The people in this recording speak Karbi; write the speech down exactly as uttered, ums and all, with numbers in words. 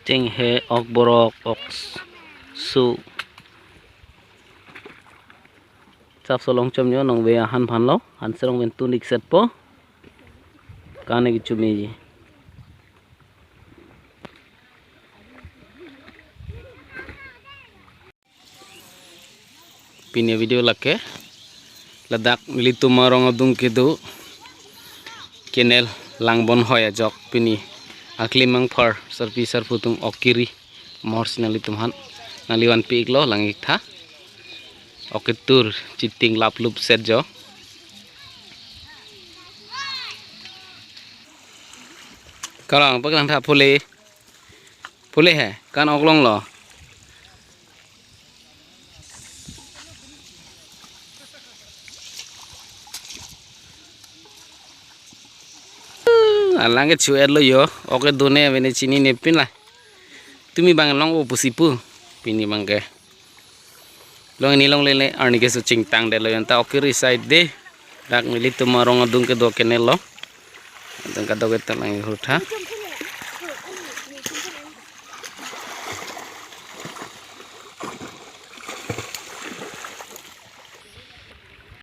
Chinghe, ok borok, ok s-, su. Chap solong chom nyo nong ve ahan phan lo, han serong ven tun ik set po. Kane ki chumi ji. Pini video lake ladak nelitum arong adung kedo canal langbon hoi ajok pini aklimang phar sarpi sarpo atum ok kiri mors nanglitum aphan nangli vanpi iklo lang ik tha. Ok ketur chiting laplup set jo. Kalang paklang tha phule. Phule he, kan ok longlo. Alang ke chu-et lo yo, ok kedo ne vene chinine pin la. Tumi bang longpo pusi pu, pini bang ke. Long ini longle le, arni ke su chingtang det lo yanta ok kiri side de. Dak nelitum arong adung kedo canal lo. Adung kedo ke talang hur tha.